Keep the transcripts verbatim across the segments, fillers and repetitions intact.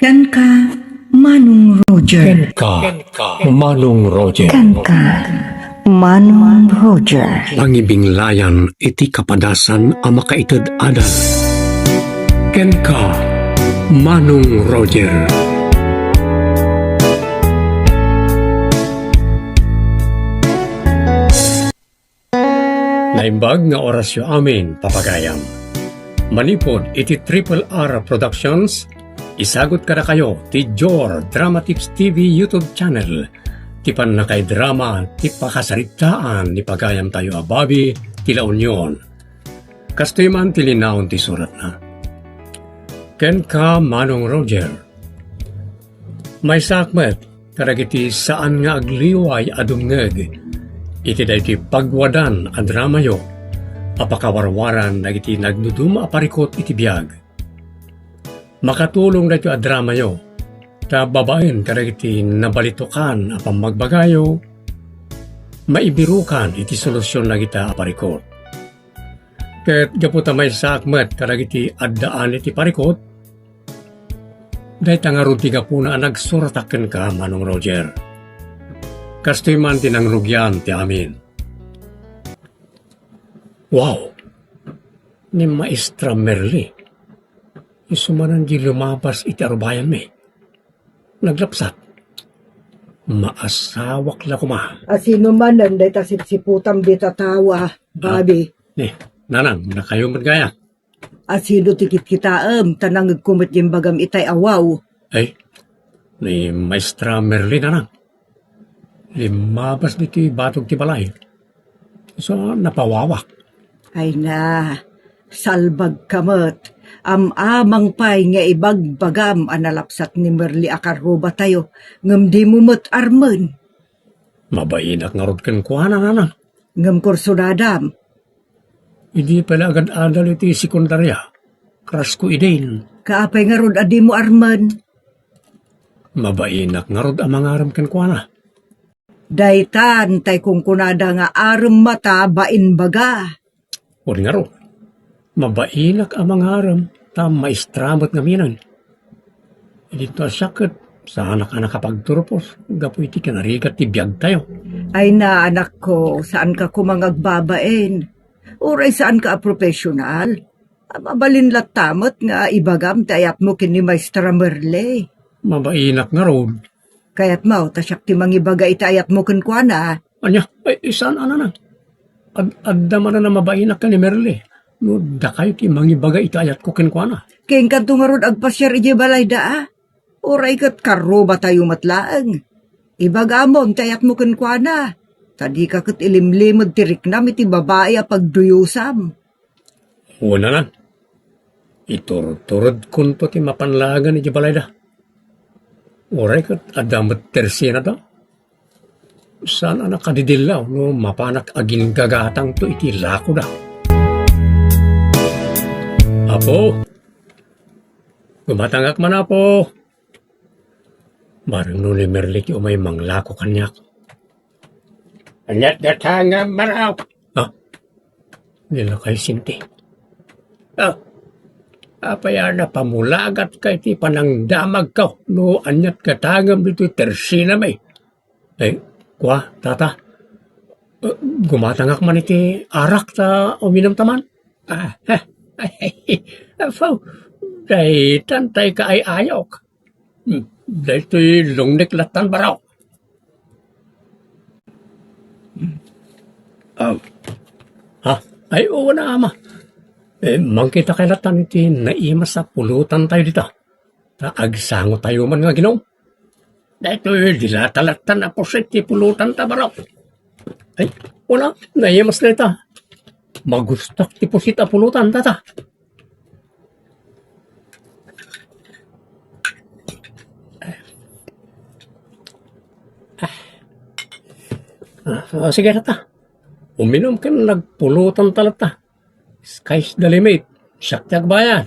Kenka, Manong Roger. Kenka, Manong Roger. Kenka, Manong Roger. Pangibinglayan iti kapadasan a makaited adal. Kenka, Manong Roger. Naimbag nga orasyo amin, papagayam. Manipud iti Triple R Productions, isagut kadakayo ti Jor Drama Tips T V YouTube channel, ti pannakaidrama ti pakasaritaan ni pagayamtayo a Bobby ti La Union. Kastoy man ti linaon ti suratna. Kenka, Manong Roger. Maysaak met kadagiti saan nga agliway a dumngeg iti daytoy pagwadan a dramayo a pakawarwaran dagiti nagduduma a parikut iti biag. Makatulong daytoy a dramayo ta babaen kadagiti nabalitukan a pammagbagayo, maibirukan iti solusion dagita a parikut. Ket gapu ta maysaak met kadagiti addaan iti parikut, dayta ngarud ti gapuna a nagsuratak kenka, Manong Roger. Kastoy man ti nangrugian ti amin. Wow! Ni Maestra Merly, isu manen di lumabas iti arubayanmi. Naglapsat. Maasawak la koma. A sino manen dayta sipsiputam dita tawa, Bobby? Eh, nanang, dakayo met gayam. A sino ti kitkitaem, ta nangegko met imbagam itay a wow? Ay, ni Maestra Merly, nanang. Limmabas ditoy batog ti balay. So, napawawak. Ay na, salbagka met. Am-amang pay nga ibagbagam a nalapsat ni Merly a karrubatayo, ngem dimo met armen. Mabainak ngarud kenkuana, nanang. Ngem kursunadam. Idi pay la agad-adal iti sekundaria, crush ko idin. Kaapay ngarud a dimo armen? Mabainak ngarud a mangarem kenkuana. Daytan tay kunkunada nga arem mata bain baga. Wen ngarud, mabainak a mangarem ta maestra met ngaminen. Idinto a siak ket saanak a nakapagturpos gapu iti kinarigat ti biagtayo. Ay na, anakko, saanka koma nga agbabain. Uray saanka a professional. Mabalin latta met nga ibagam ti ayatmo ken ni Maestra Merle. Mabainak ngarud. Kayatmo ta siak ti mangibaga iti ayatmo kenkuana? Ania? Ay, saan a nanang. Ad-, adda manen a mabainak ken ni Merle. No dakayo ti mangibaga iti ayatko kenkuana. Kenkanto ngarud agpasiar idiay balayda, a? Uray ket karrubatayo met laeng. Ibagamon ti ayatmo kenkuana. Ta dika ket ilimlimed ti riknam iti babai a pagduyosam. Wen a nanang. Iturturedkonto ti mapan laengen idiay balayda. Uray ket adda met tersinada. Saan a nakadidillaw no mapanak aginggagatangto iti lakoda. Apo! Gumatangak man, Apo! Bareng no ni Merle ti umay manglako kaniak. Aniat gatangam, Barok? Ha? Ni lakay Sinti. Ah, apay a napamulagat ka iti panangdamagko no aniat gatangam ditoy tersinami? Eh, kua, tata. Eh, gumatangak man iti arak ta uminumta man. Ah, ah, apo, daytan tay kaay-ayok. Hmm, daytoy lungnek lattan, Barok. Ah. Ha? Ay, wen a, Ama. Eh, mangkitakay lattan iti naimas a pulutantayo dita. Ta agsangotayo man nga aginom. Daytoy dilata lattan a pusit ti pulutanta, Barok. Ay, wen a, naimas dayta. Magustak ti pusit a pulutan, tata. Ah, ah, sige, tata. Uminum ken nagpulutanta latta. Sky's the limit. Siak ti agbayad.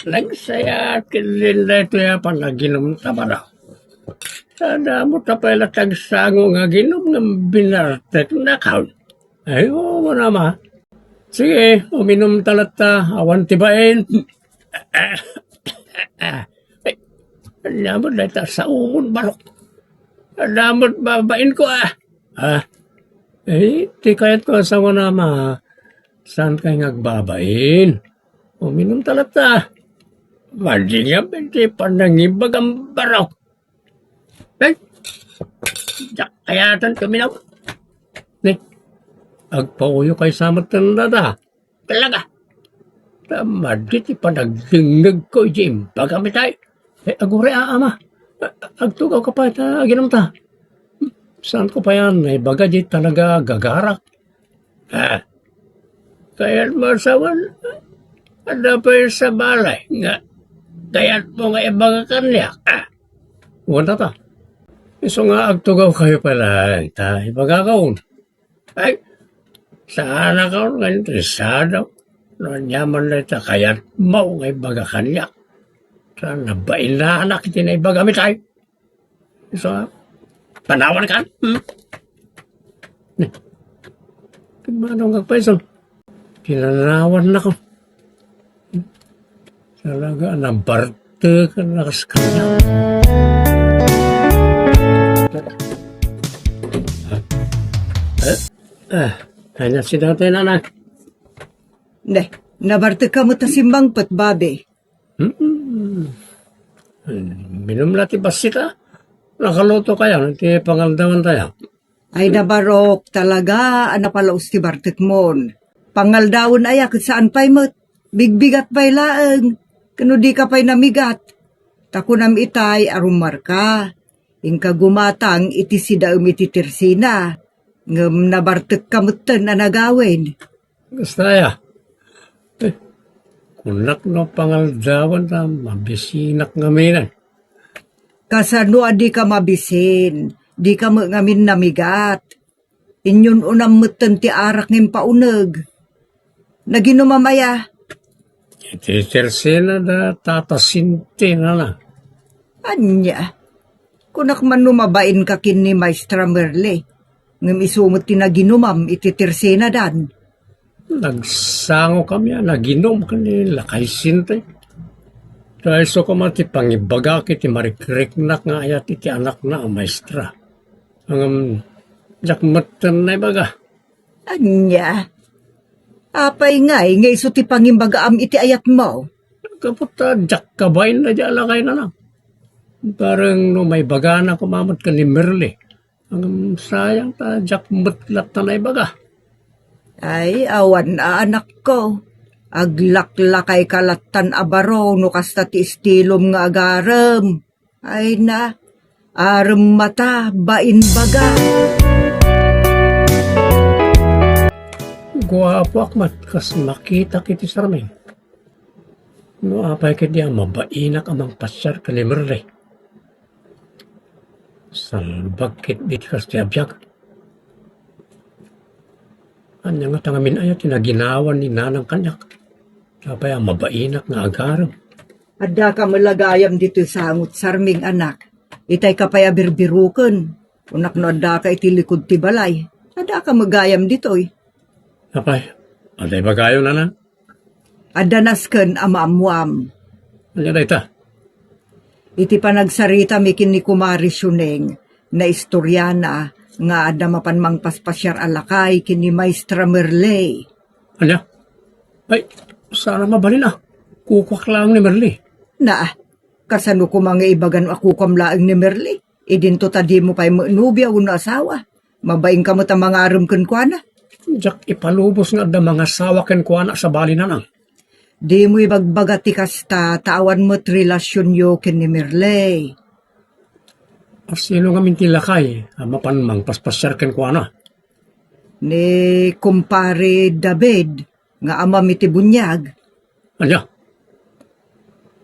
Nagsayaat ket daytoy a panaginumta, Barok. Sada mo ta pay la ti agsango nga aginom ngem binarteknakon. Ay, oo, Ama. Sige, uminumta latta, awan ti bain. Ah, ah. Ay, ania met dayta saomon, barok? Ania met babainko, ah? Ah, eh, ti kayatko a sawen, Ama, saankay nga agbabain. Uminumta latta. Madi nga iti panangibagam, barok. Ay, diak kayatan kuminum. Ni, agpauyokay sa met dada. Talaga. Ta madi ti panagdengngegko iti imbagam itay. Eh, aguray a, Ama. A-, agtugawka pay ta aginumta. Saanko pay a naibaga di talaga agagarak. Ah, kayatmo a sawen, adda pay sa balay nga kayatmo nga ibaga kaniak. Ah, wen ta. Isu nga agtugawkayo pay laeng ta ibagakon. Ay, saanakon nga interesado no ania man dayta kayatmo nga ibaga kaniak. Ta nabainanak iti naibagam itay. Isu, panawankan? Hmm? Ni, kumano nga agpaiso? Pinanawannako. Talaga, nabartekan na kas kanya. Eh, eh, ania si tatay, nanay? Ne, nabartek ka met a simmangpet, babe. Hmm. Minum la ti bassit, a. Nakaluto kayo, ti pangaldawan tayo. Ay, nabarok talaga a napalaus ti bartekmon. Pangaldawen aya ket saan pay met. Bigbigat pay laeng. Ken no dika pay namigat. Ta kunam itay a rummuarka. Inka gumatang iti sidaem iti tersina. Ngem nabartekka metten a nagawen. Kasta aya. Eh, kunak no pangaldawan ta mabisinak ngamin. Kasano a dika mabisin? Dika met ngamin namigat. Inyun-unam metten ti arak nga impauneg. Naginumam aya? Iti tersina da Tata Sinti, nana. Ania? Kunak man no mabainka ken ni Maestra Merle. Ngem isu met ti naginumam iti tersinadan. Nagsangokami a naginum ken ni Lakay Sinti. Ta isu koma ti pangibagak iti marikriknak nga ayat iti anakna a maestra. Ngem, diak metten naibaga. Ania? Apay ngay nga isu ti pangimbagaam iti ayatmo? Gapu ta diak kabain daydiay a lakay, nanang. Bareng no maibagana koma met ken ni Merle. Ngem sayang ta diak met latta naibaga. Ay, awan a, anakko. Aglaklakayka lattan a baro no kasta ti estilom nga agarem. Ay na, arem mata, bain baga. Guapoak met kas makitak iti Sarming. No apay ketdi a mabainak a mangpasiar ken ni Merle. Salbag ketdi ti kastoy a biag. Ania ngata ngamin aya ti naginawa ni nanang kaniak? Apay a mabainak nga agarem? Addaka met la gayam ditoy sangot, Sarming, anak. Itayka pay a birbiruken. Kunak no addaka iti likud ti balay. Addaka met gayam ditoy. Apay, adda ibagayo, nanang? Adda nasken a maammoam. Ania dayta? Iti panagsaritami ken ni Kumare Siuneng, naistoriana nga adda mapan mangpaspasiar a lakay ken ni Maestra Merle. Ania? Ay, saan a mabalin a. Kukuak laeng ni Merle. Naa, kasano koma nga ibagam a kukuam laeng ni Merle? Idinto ta dimo pay met nobia wenno asawa. Mabainka met a mangarem kenkuana. Diak ipalubos nga adda mangasawa kenkuana a sabali, nanang. Dimo ibagbaga ti kasta ta awan met relasionyo ken ni Merle. A, sino ngamin ti lakay a mapan mangpaspasiar kenkuana? Ni kumpare David nga amam iti buniag. Ania?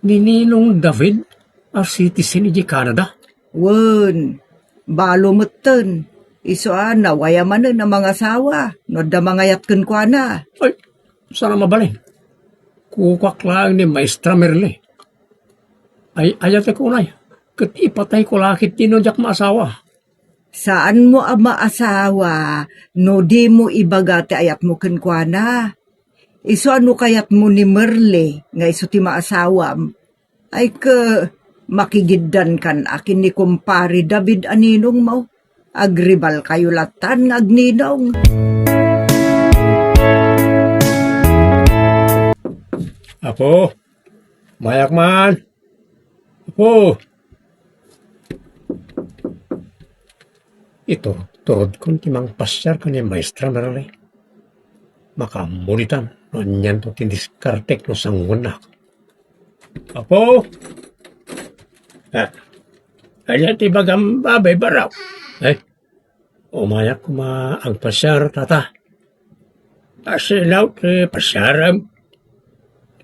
Ni Ninong David a citizen iti Canada? Wen, balo metten. Isu a nawaya manen a mangasawa no adda mangayat kenkuana. Ay, saan a mabalin. Kukuak laeng ni Maestra Merle. Ay, ayatek unay. Ket ipatayko la ketdi no diak maasawa. Saanmo a maasawa no dimo ibaga ti ayatmo kenkuana. Isu a no kayatmo ni Merle nga isu ti maasawam, Ay, ke, makigiddankan a ken ni kumpare David a ninongmo. Agribalkayo lattan nga agninong. Apo, mayak man. Apo. Iturturodkon ti mangpasiar ken ni Maestra Merle. Makaammo ditan no anianto ti diskartek no sanguennak. Apo! Ah, ania ti ibagam, Babe Barok? Eh, umayak koma agpasiar, Tata. Asino ti pasiarem?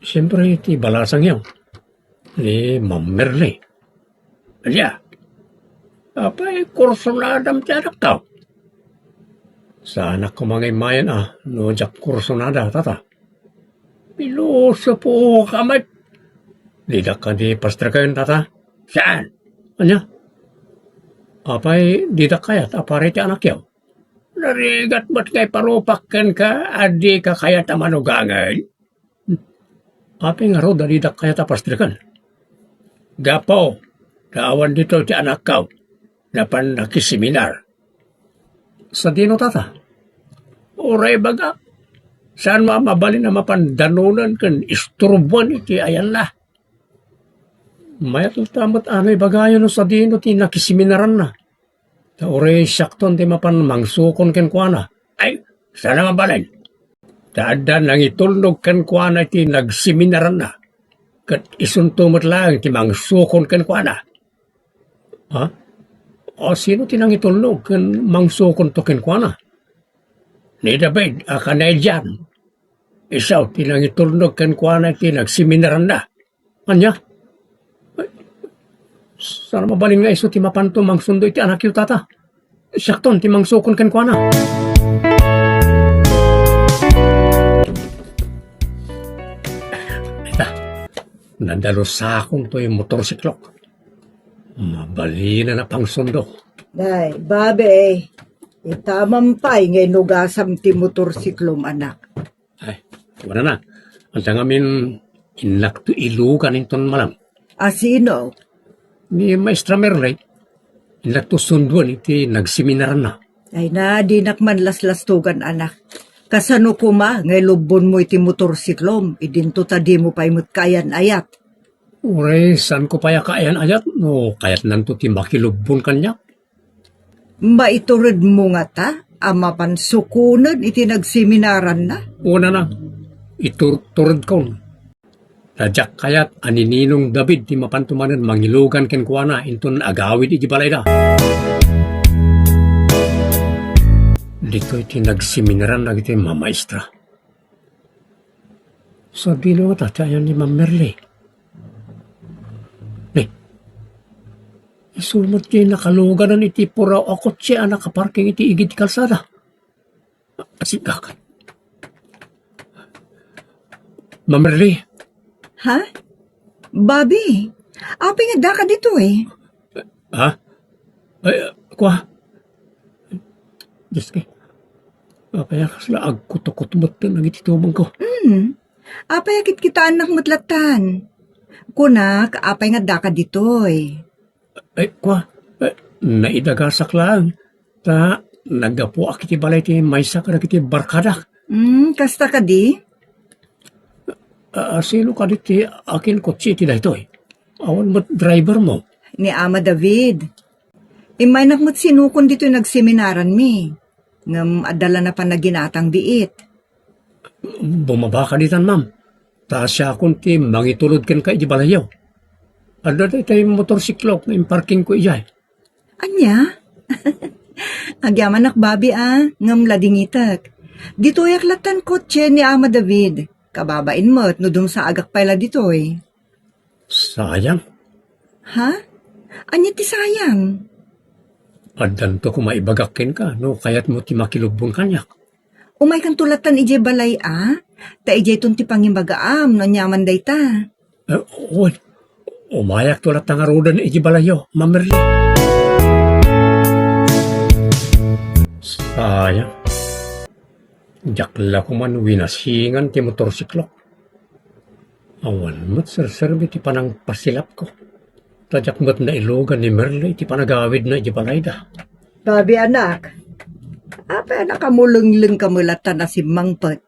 Siempre, ti balasangyo, ni Ma'am Merle. Ania? Apay, kursunadam ti anakko? Saanak koma nga immayen a no diak kursunada, Tata. Pilosopoka met. Didak kadi pastreken, Tata? Saan? Ania? Apay, didak kayat a pari ti anakyo? Narigat met nga iparupak kenka a dika kayat a manugangen? Apay ngarud a didak kayat a pastreken? Gapu ta awan ditoy ti anakko, napan nakiseminar. Sadino, Tata? Uray ibagak, saanmo a mabalin a mapan danonen ken isturboen iti ayanna? Mayat latta met a no ibagayo no sadino ti nakiseminaranna. Ta uray siakton ti mapan mangsukon kenkuana. Ay, saan a mabalin. Ta adda nangitulnog kenkuana iti nagseminaranna. Ket isunto met laeng ti mangsukon kenkuana. Ha? A, sino ti nangitulnog ken mangsukonto kenkuana? Ni David a Canadian. Isu ti nangitulnog kenkuana iti nagseminaranna. Ania? Ay, saan a mabalin nga isu ti mapanto mangsundo iti anakyo, Tata? Siakton ti mangsukon kenkuana. Ita, nadalusakon toy motorsiklok. Mabalinen a pangsundo. Ay, Babe, ita man pay nga inugasam ti motorsiklom, anak. Ay, wala na. Anta ngamin, innakto ilugan inton malam. A, sino? Ni Maestra Merle. Innakto sunduen iti nagseminaranna. Ay na, dinak man laslastugan, anak. Kasano koma nga ilubbonmo iti motorsiklom, idinto ta dimo pay met kaayan-ayat? Uray, saanko pay a kaayan-ayat no kayatnanto ti makilubbon kaniak? Maituredmo ngata a mapan sukonen iti nagseminaranna? Unana, iturturedkon. Ta diak kayat a ni Ninong David ti mapanto manen mangilugan kenkuana inton agawid iti balayda. Ditoy ti nagseminaran dagiti mamaestra. Sadino ngata ti ayan ni Ma'am Merle? Ni, isu met ti nakaluganan iti puraw a kotse a nakaparking iti igid ti kalsada. Asigak. Ma'am Merle. Ha? Bobby, apay nga addaka ditoy? Ha? Ay, kua. Diyos ko. Apay a kasla agkutukot met dagiti tumangko. Hmm. Apay a kitkitaannak met lattan? Kunak, apay nga addaka ditoy? Ay, kua. Ay, naidagasak laeng. Ta, naggapuak iti balay ti maysa kadagiti barkadak. Hmm, kasta kadi? A, sino kadi ti akin kotse iti daytoy? Awan met driver mo? Ni Ama David. Immaynak met sinukon ditoy nagseminaranmi. Ngem adda la napan naginatang biit. Bumaba ka ditan, ma'am. Ta siakon ti mangitulod kenka iti balayyo. Adda daytoy motorsiklok nga imparkingko idiay. Ania? Agyamanak, Bobby, a, ngem ladingitek. Ditoyak lattan kotse ni Ama David. Kababain met no dumsaagak pay la ditoy. Sayang. Ha? Ania ti sayang? Addanto koma ibagak kenka no kayatmo ti makilubbon kaniak. Umaykanto lattan idiay balay a, ta idiayton ti pangimagaam no aniaman dayta. Eh, wen, umayakto latta ngaruden idiay balayyo, Ma'am Merle. Sayang. Diak la koman winasingan ti motorsiklok. Awan met serserbi ti panangpasilapko. Ta diak met nailugan ni Merle iti panagawidna iti balayda. Babi, anak, apay a nakamulenglengka met latta a simmangpet?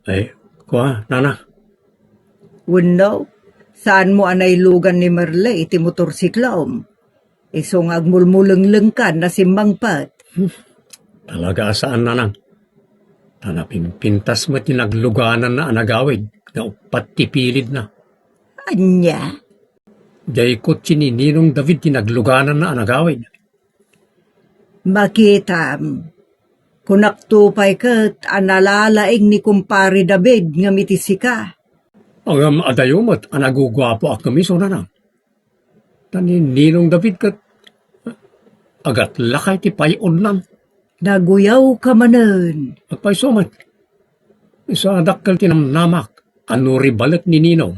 Ay, kua, nana. Wenno, saanmo a nailugan ni Merle iti motorsiklom? Isu nga agmulmulenglengkan a simmangpet. Hmm. Talaga a saan, nanang. Ta napimpintas met ti naglugananna a nagawid nga uppat ti pilidna. Ania? Diay kotse ni Ninong David ti naglugananna a nagawid. Makitam, kunakto pay ket a nalalaing ni Kumpare David ngem iti sika. Ngem adayo met a naguguapoak ngem isu, nanang. Ta ni Ninong David ket agat lakay ti pay-onnan. Naguyawka manen. Agpayso met. Isu a dakkel ti namnamak a no ribalek ni Ninong,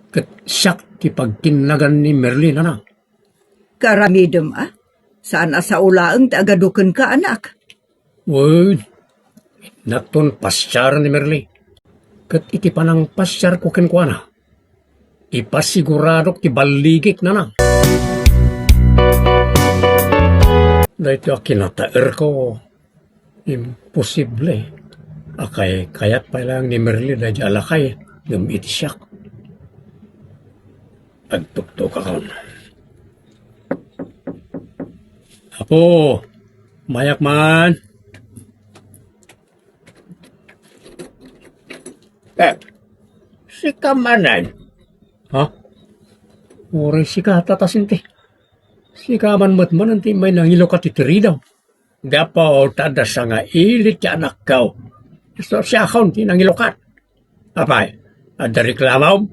ket siak ti pagkinnagan ni Merle, nana. Kaaramidem a, saan a sao laeng ti agadu kenka, anak. Wen, innaton pasiaren ni Merle. Ket iti panangpasiarko kenkuana, ipasiguradok ti balligik, nanang. Daytoy a kinataerko, imposible a kaykayat pay laeng ni Merle daydi a lakay ngem iti siak. Agtuktukakon. Apo, mayak man. Eh, sika manen? Ha? Uray sika, Tata Sinti. Sika man met manen ti immay nangilukat iti ridaw. Gapu ta adda sangailit ti anakko. Isu siakon ti nangilukat. Apay, adda reklamom?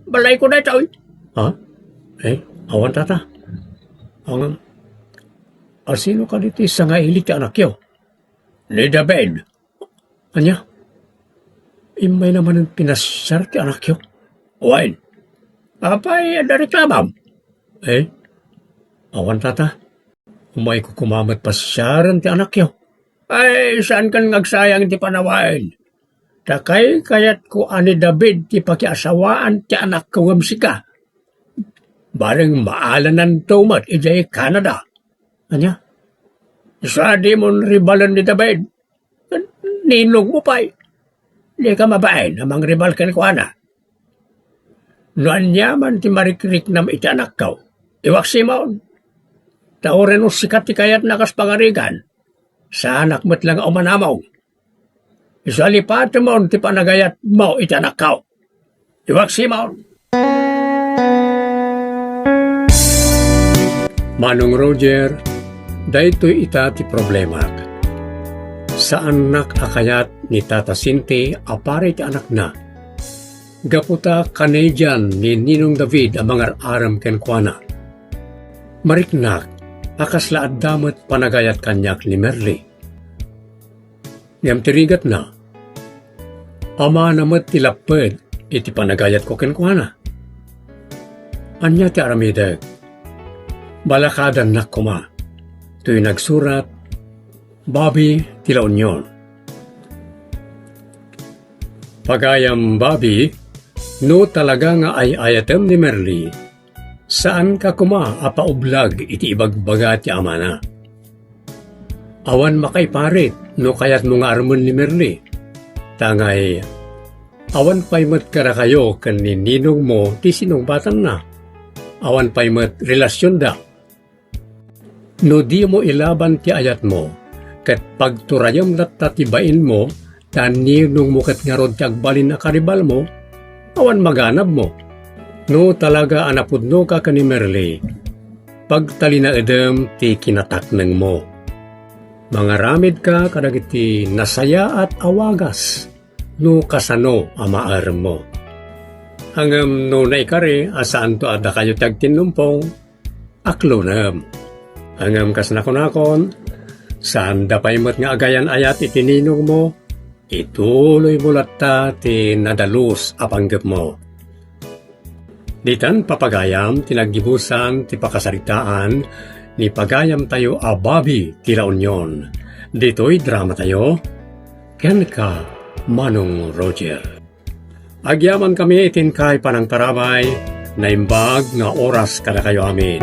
Balayko daytoy. Ha? Eh, awan, Tata. Ang, asino kadi ti sangailit ti anakyo? Ni David. Ania? Immayna manen pinasiar ti anakyo? Wen. Apay, adda reklamom? Eh, awan, Tata. Umayko koma met pasiaren ti anakyo. Ay, saankan nga agsayang iti panawen. Ta kaykayatko a ni David ti pakiasawaan ti anakko ngem sika. Bareng maalananto met idiay Canada. Ania? Isu a dimon ribalen ni David. Ninongmo pay. Dika mabain a mangribal kenkuana. No aniaman ti marikriknam iti anakko, iwaksimon. Ta uray no sika ti kayatna kas pangarigan, saanak met la nga umanamong. Isu a lipatemon ti panagayatmo iti anakko. Iwaksimon. Manong Roger, daytoy ita ti problemak. Saannak a kayat ni Tata Sinti a para iti anakna. Gapu ta Canadian ni Ninong David a mangar-arem kenkuana. Mariknak a kasla adda met panagayat kaniak ni Merle. Ngem ti rigatna, amana met ti lapped iti panagayatko kenkuana. Ania ti aramidek? Balakadannak koma. Toy nagsurat, Bobby ti La Union. Pagayam Bobby, no talaga nga ay-ayatem ni Merle, saanka koma a paublag iti ibagbaga ti amana. Awan makaiparit no kayatmo nga armen ni Merle. Tangay, awan pay met kadakayo ken ni ninongmo ti sinungbatanna. Awan pay met relasionda. No dimo ilaban ti ayatmo, ket pagturayem latta ti bainmo, ta ninongmo ket ngarud ti agbalin a karibalmo, awan maganabmo. No talaga a napudnoka ken ni Merle, pagtalinaedem ti kinataknengmo. Mangaramidka kadagiti nasayaat a wagas no kasano a maaremmo. Ngem no naikari a saanto a dakayo ti agtinnumpong, aklonem. Ngem kas nakunakon, saanda pay met nga agayan-ayat iti ninongmo, ituloymo latta ti nadalus a panggepmo. Ditan papagayam ti naggibusan ti pakasaritaan ni pagayamtayo a Bobby ti La Union. Ditoy dramatayo, kenka, Manong Roger. Agyamankami iti inkay panangtarabay, naimbag nga oras kadakayo amin.